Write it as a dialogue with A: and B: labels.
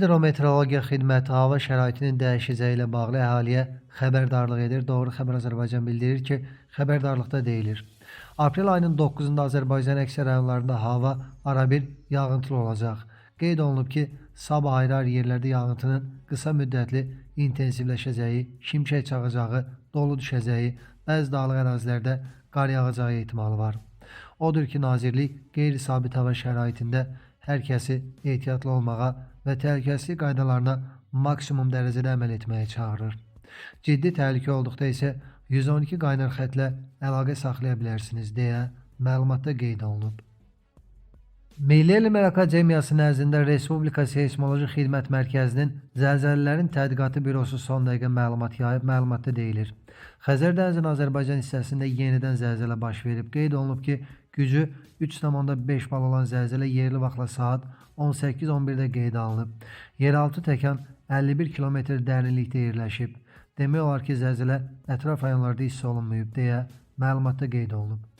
A: Hidrometeorologiya Xidməti hava şəraitinin dəyişəcəyi ilə bağlı əhaliyə xəbərdarlıq edir. Doğru Xəbər Azərbaycan bildirir ki, xəbərdarlıqda deyilir: Aprel ayının 9-da Azərbaycanın əksər rayonlarında hava arabir yağıntılı olacaq. Qeyd olunub ki, sabah ayrı-ayrı yerlərdə yağıntının qısa müddətli intensivləşəcəyi, şimşək çaxacağı, dolu düşəcəyi, bəzi dağlıq ərazilərdə qar yağacağı ehtimalı var. Odur ki, nazirlik qeyri-sabit hava şəraitində hər kəsi ehtiyatlı olmağa və təhlükəsizlik qaydalarına maksimum dərəcədə əməl etməyə çağırır. Ciddi təhlükə olduqda isə 112 qaynar xətlə əlaqə saxlaya bilərsiniz deyə məlumatda qeyd olunub. Milli Elmlər Akademiyası nəzdində Respublika Seysmoloji Xidmət Mərkəzinin Zəlzələlərin Tədqiqatı Bürosu son dəqiqə məlumat yayıb. Məlumatda deyilir: Xəzər dənizinin Azərbaycan hissəsində yenidən zəlzələ baş verib. Qeyd olunub ki, gücü 3,5 bal olan zəlzələ yerli vaxtla saat 18:11-də qeydə alınıb. Yeraltı təkan 51 kilometr dərinlikdə yerləşib. Demək olar ki, zəlzələ ətraf rayonlarda hiss olunmayıb deyə məlumatda qeyd olunub.